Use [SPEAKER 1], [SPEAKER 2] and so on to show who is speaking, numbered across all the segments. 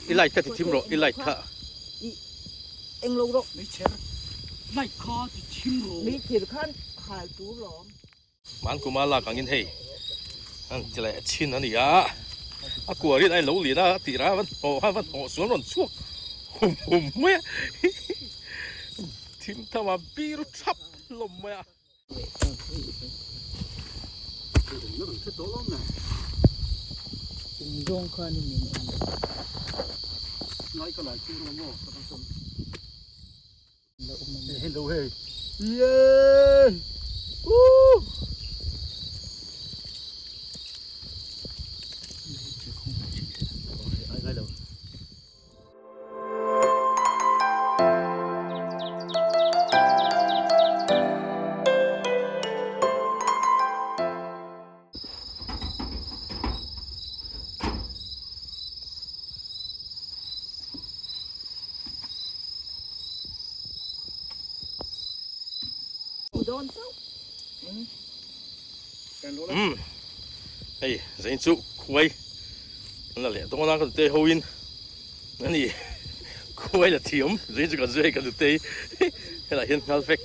[SPEAKER 1] I light kha ti thim rawh i light kha.
[SPEAKER 2] Eng lo rawh.
[SPEAKER 3] Meichher light kha ti thim rawh.
[SPEAKER 2] Meichher khan hal tur lawm.
[SPEAKER 1] Man kuma lak angin hei an ti leh chhin a ni a, a kuarin a lo lian a a tih rah a van hnawh a van hnawh sual rawn chhuak hum hum mai a, thim tham a biru thap hlawm mai a. Umm hei zain chu khuai an la leh dawn a ka nute ho in ani khuai la thiam zain chu kan zui hei ka nute helai hian nghal vek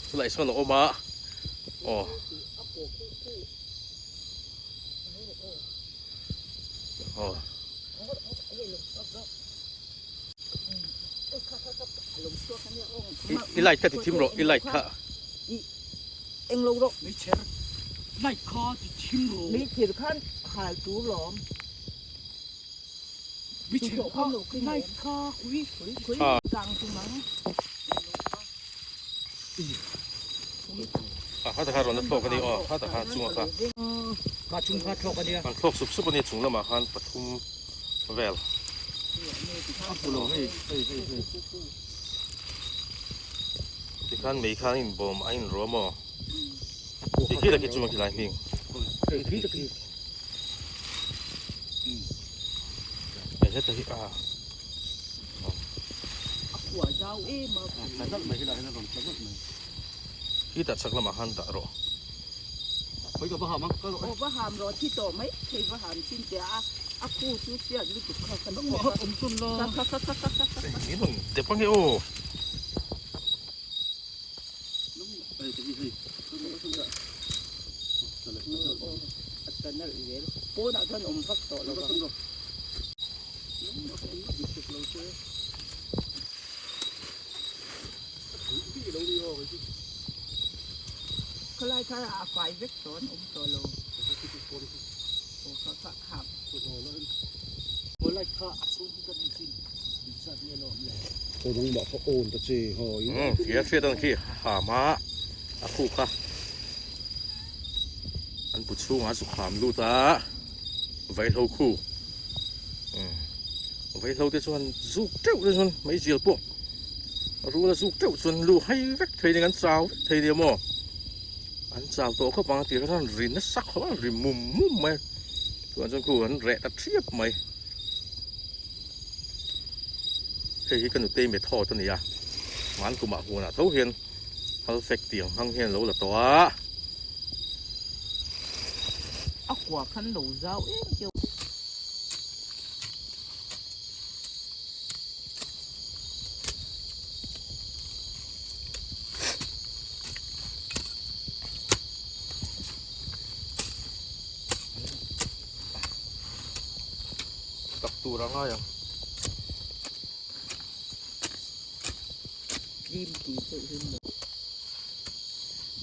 [SPEAKER 1] chulai sawn a awm a aw. I light kha ti thim rawh i light kha.
[SPEAKER 2] Eng lo rawh.
[SPEAKER 3] Meichher light kha ti thim rawh.
[SPEAKER 2] Meichher khan hal tur lawm.
[SPEAKER 3] Meichher kha light kha khui
[SPEAKER 2] khui kang tum ang.
[SPEAKER 1] A kha takha rawn la thlawk a ni aw kha takha chunga kha.
[SPEAKER 3] Kha chung kha thlawk a nia.
[SPEAKER 1] An thlawk sup sup a nia chung lamah khan pathum vel.
[SPEAKER 3] A hmu lo hei hei hei hei.
[SPEAKER 1] Tikhan mei khan a inbawm a inruam aw. Khi tak hi chunga khilai hming.
[SPEAKER 3] Khi tak hi.
[SPEAKER 1] Hei heta hi a.
[SPEAKER 2] A kua zau em a.
[SPEAKER 3] Tla nalh mai helai hian a rawn tla nalh mai.
[SPEAKER 1] Khi tah chhak lamah khan dah rawh.
[SPEAKER 3] Khawi ka va ham a, kal rawh e.
[SPEAKER 2] Aw va ham rawh thi tawh mai thei va ham chin teh a, a khu chu hriat lutuk kha kan
[SPEAKER 3] Nangmah hak awm chun la.
[SPEAKER 2] Kha kha kha kha kha kha.
[SPEAKER 1] Min rawn dep ange aw.
[SPEAKER 2] A tla nalh zel. Pawnah chuan awm vak tawh lo vang. Khalai kha a fai vek tawh an awm tawh lo. Aw kha kha khap.
[SPEAKER 1] Khi a hriat ang khi ham a a khu kha an bu chhungah a zuk ham lut a vaihlo khu vaihlo te chuan zuk teuh te chuan meizial pawh a rul a zuk teuh chuan lu hai vek thei ning an chau vek thei nia maw an chau tawh khawp ang a tih kha chuan ri nasa khawp a ri mum mum mai a chuan chuan khu an reh ta thiap mai. Hei hi ka nutei method a ni a, hman kumah huanah tho hian hal fek tiang hmang hian a lo la tawh a.
[SPEAKER 2] A kua khan lo zau em em.
[SPEAKER 1] Tak tur a ngai ang.
[SPEAKER 2] Tlem ti pawh hi maw.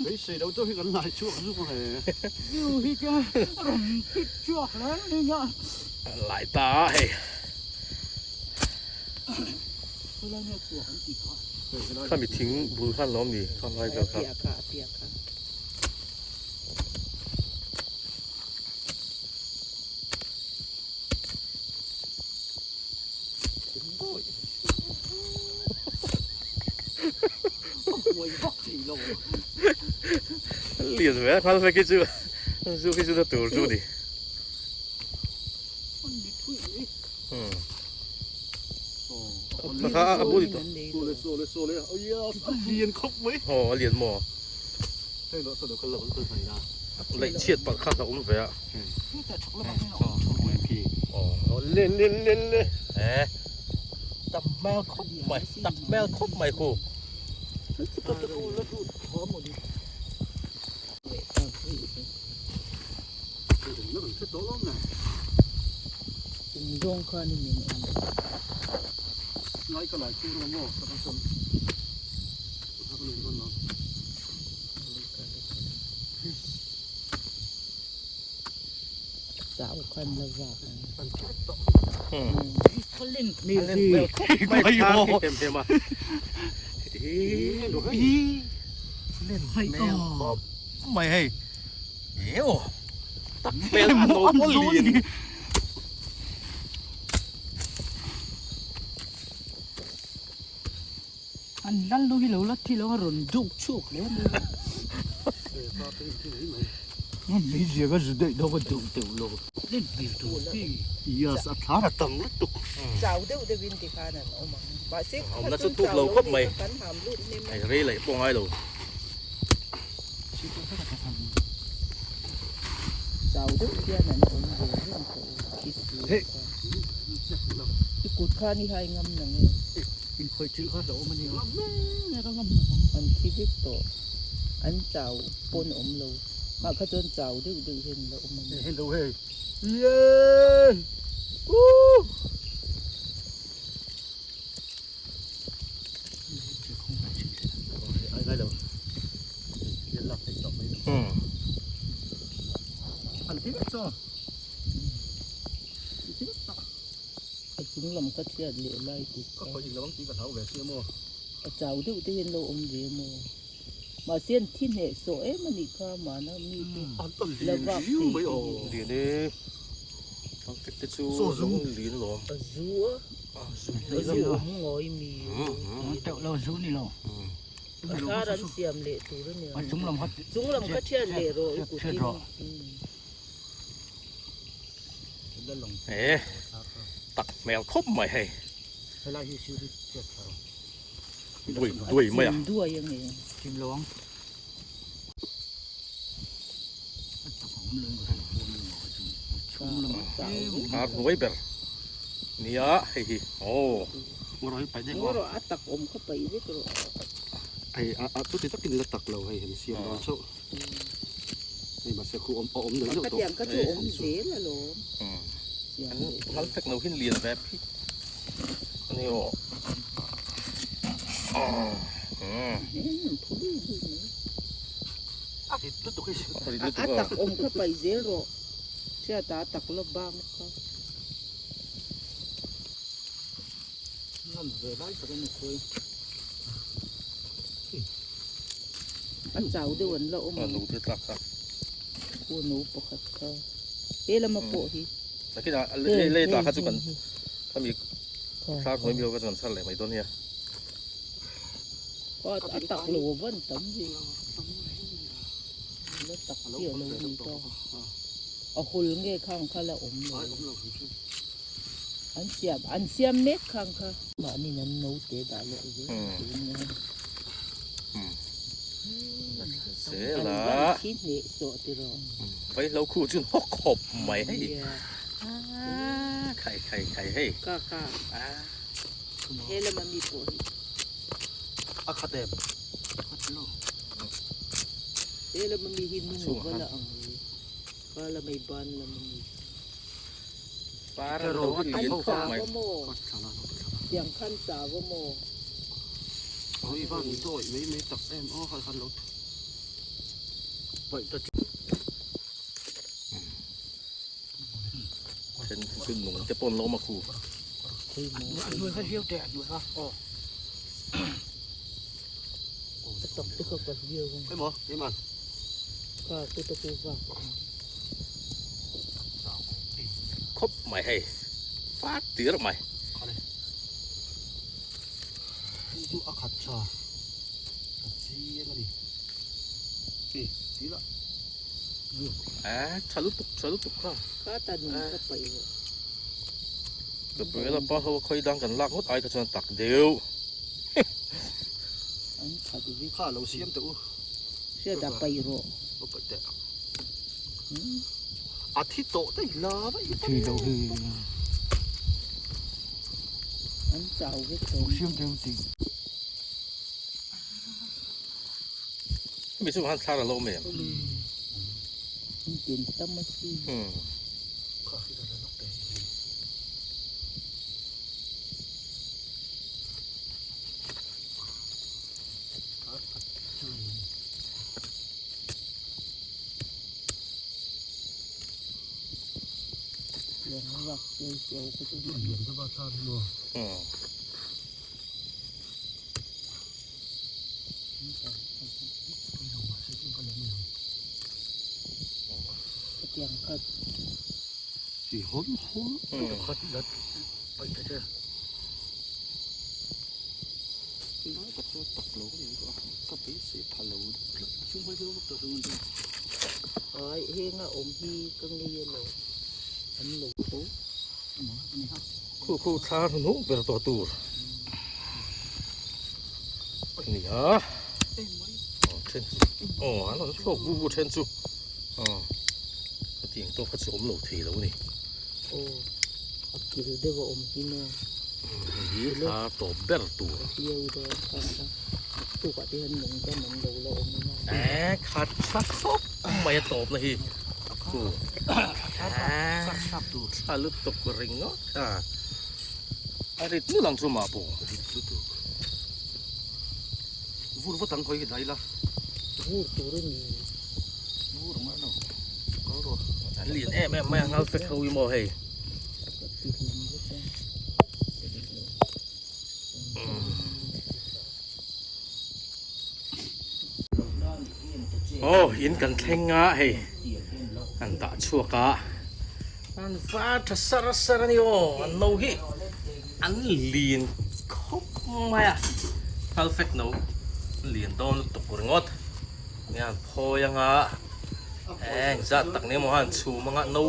[SPEAKER 3] Beisei lo deuh hi kan lai chhuak zuk ang e. View hi ka rawn pit chhuak reng reng a.
[SPEAKER 1] Lai ta a hei.
[SPEAKER 3] Khawilai nge chhuak an tih kha.
[SPEAKER 1] Khami thing bul khan lawm ni kham lai vel kha.
[SPEAKER 2] A piah kha a piah kha.
[SPEAKER 1] Lian ve a nghal vek hi chu zu hi chu na tur chu ni. Kha a bul tawh. Aw a lian maw. Laih chhiat palh kha a awm ve a. Aw. Le le le le eh tak hmel khawp mai tak hmel khawp mai khu. Mai hei eo tak hmel a no pawl lian
[SPEAKER 2] An lal lo hi lo la thi lo a rawn duk chhuak hle mai a.
[SPEAKER 3] Mei zia ka zu daih dawn ka duh deuh lo. Yes a thlar a tam lutuk.
[SPEAKER 2] Chau deuh deuh in ti khan an awm ang. Mahse
[SPEAKER 1] Awmna chu tuk lo khawp mai. Hei rei laih pawh ngai lo.
[SPEAKER 2] Chau deuh hian an awm ve reng tawh khi si. I kut khan i hai ngam nang e.
[SPEAKER 3] Inkhawih thil kha hlauhawm a ni a.
[SPEAKER 2] An thi vek tawh. An chau pawn awm lo. Mah kha chuan chau deuh deuh hian la awm a ni.
[SPEAKER 3] Hello hei. Yay! Woo! An thi vek chaw. An thi vek tawh.
[SPEAKER 2] A chung lam kha chhiat leh lai kut
[SPEAKER 3] kha. Ka khawih eng lo ang tih ka hlau ve sia maw.
[SPEAKER 2] A chau deuh te hian lo awm ve maw. Mahse an thi hneh sawh em a nih kha mahna mi te la vak thei te hi.
[SPEAKER 1] Lian e, thangfek te chu lo lian alawm.
[SPEAKER 2] A zu a, a zu awm ngawi mi
[SPEAKER 3] teuh lo zu ni lo.
[SPEAKER 2] A thar an siam leh tur a nia. Chung lam kha thiat leh rawh i kutin.
[SPEAKER 1] He tak hmel khawp mai hei.
[SPEAKER 3] Helai hi sir hi chet thla rawh.
[SPEAKER 1] Duai duai mai a.
[SPEAKER 2] Duai a nge.
[SPEAKER 3] Chim lo ang.
[SPEAKER 1] Ar hnuai ber nia hei hi aw.
[SPEAKER 2] Ngaw rawh a tak awm kha paih vek rawh.
[SPEAKER 3] Hei a chuti takin la tak lo hei han siam dawn chauh. Hei mahse khu awm a awm neuh neuh tawh.
[SPEAKER 2] Khatiang kha chu awm zel alawm.
[SPEAKER 1] An hal fek lo hin lian ve phit a ni aw.
[SPEAKER 3] A rit lutuk hi.
[SPEAKER 2] A tak awm kha paih zel rawh. Hriata a tak la bang kha.
[SPEAKER 3] Ngam ve lai tak a ni khawi.
[SPEAKER 2] A chau deuh an la awm ang.
[SPEAKER 1] A no te tlak kha.
[SPEAKER 2] Khu no pakhat kha. He lama pawh hi.
[SPEAKER 1] Nakin ah lei lei tla kha chu kan khami thlar hnuai miho kha chu kan chhar leh mai dawn nia.
[SPEAKER 2] Kha a tak lo a van tam ve. La tak chiah lo ni ta. A hul nge khang kha la awm lo. An siam an siam mek khang kha. Mahniin an note dah leh zel tur nia.
[SPEAKER 1] Zela.
[SPEAKER 2] An van thi hneh sawh tiraw.
[SPEAKER 1] Vaihlo khu chu hawk khawp mai hei. Khai khai khai hei.
[SPEAKER 2] Ka ka. He lama mi pawh hi.
[SPEAKER 3] A khat em? Khat lo.
[SPEAKER 2] He lama mi hi nung va la ang le. Ka la mai ban lama mi. An sa va maw? Tiang khan sa va maw?
[SPEAKER 1] Then chu nung te pawn lawm a khu. Khawp mai hei fat tir mai.
[SPEAKER 3] Chu a khat tha a chiang a ni e ti la
[SPEAKER 1] a tha lutuk tha lutuk kha
[SPEAKER 2] kha ta nung ka paih rawh
[SPEAKER 1] ka paih la pa ho a khawi dang kan lak ngawt ai kha chuan tak deuh
[SPEAKER 2] an khat vek
[SPEAKER 3] kha lo siam teh u
[SPEAKER 2] Hriat a paih rawh.
[SPEAKER 3] A paih teh. A thi tawh daih la vaih. Thi loh hi.
[SPEAKER 2] An chau vek tawh.
[SPEAKER 3] Siam deuh tih.
[SPEAKER 1] Hemi chu han thlar a lo awm em?
[SPEAKER 2] An tin tam a si. Ai henga awm hi ka ngei alo an lo tho.
[SPEAKER 1] Khu khu thla hnuhnung ber tawh tur a ni a aw then chu aw an rawn thlawk vu vu then chu aw hetiang tawk kha chu awm lo thei lo a ni.
[SPEAKER 2] Aw a kil deuh a awm hi maw.
[SPEAKER 1] Hei hi thla tawp ber tur.
[SPEAKER 2] A hliau dawn khan kha tukah te hian lung dam an lo la awm emaw.
[SPEAKER 1] Eee khat tha khawp mai a tawpna hi khu eee tha lutuk ringawt a a rit nul ang chu mah pawh.
[SPEAKER 3] Rit lutuk. Vur vat ang khawi hi dai la.
[SPEAKER 2] Vur tur a ni.
[SPEAKER 3] Vur ang a lo kal rawh.
[SPEAKER 1] An lian em em mai a ngal fek ho hi maw hei. Aw in kan thleng a hei an dah chhuak a an var tha sar sar a ni aw an no hi an lian khawp mai a nghal fek no lian dawn lutuk ringawt hian phawi anga eng zat tak ni emaw han chhum anga no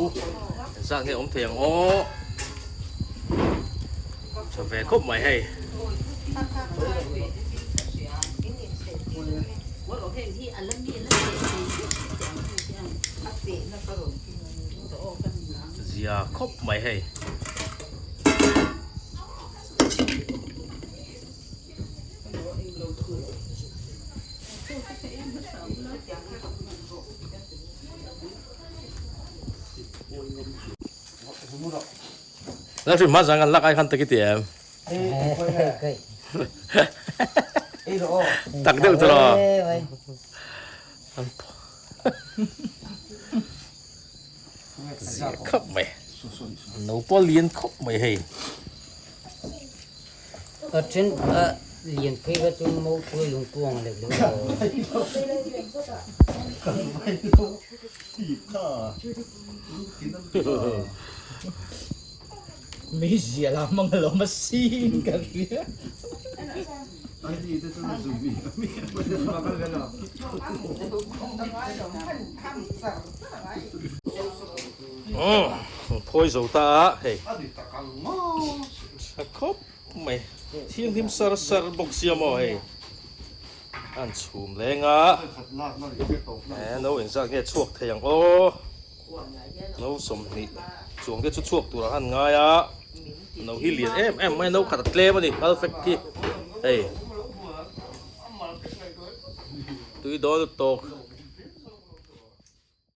[SPEAKER 1] zat nge awm thei ang aw tha ve khawp mai hei. Zia khawp mai hei. Lalhrim hma zang an lak ai khan tak i ti em? Tak deuh chu lo. Zia khawp mai. No pawh lian khawp mai hei.
[SPEAKER 4] A then a lian phei kha chu mo pui lungkuang leh lo.
[SPEAKER 5] Mei zia la hmang alawm a sin ka hria.
[SPEAKER 1] Phawi zo ta a hei tha khawp mai thianghlim sar sar bawk sia maw hei an chhum leng a no engzat nge chhuak thei ang aw. No 20 chuang te chu chhuak turah khan ngai a no hi lian em em mai no khat a tlem a ni perfect hi hei tui dawn lutuk.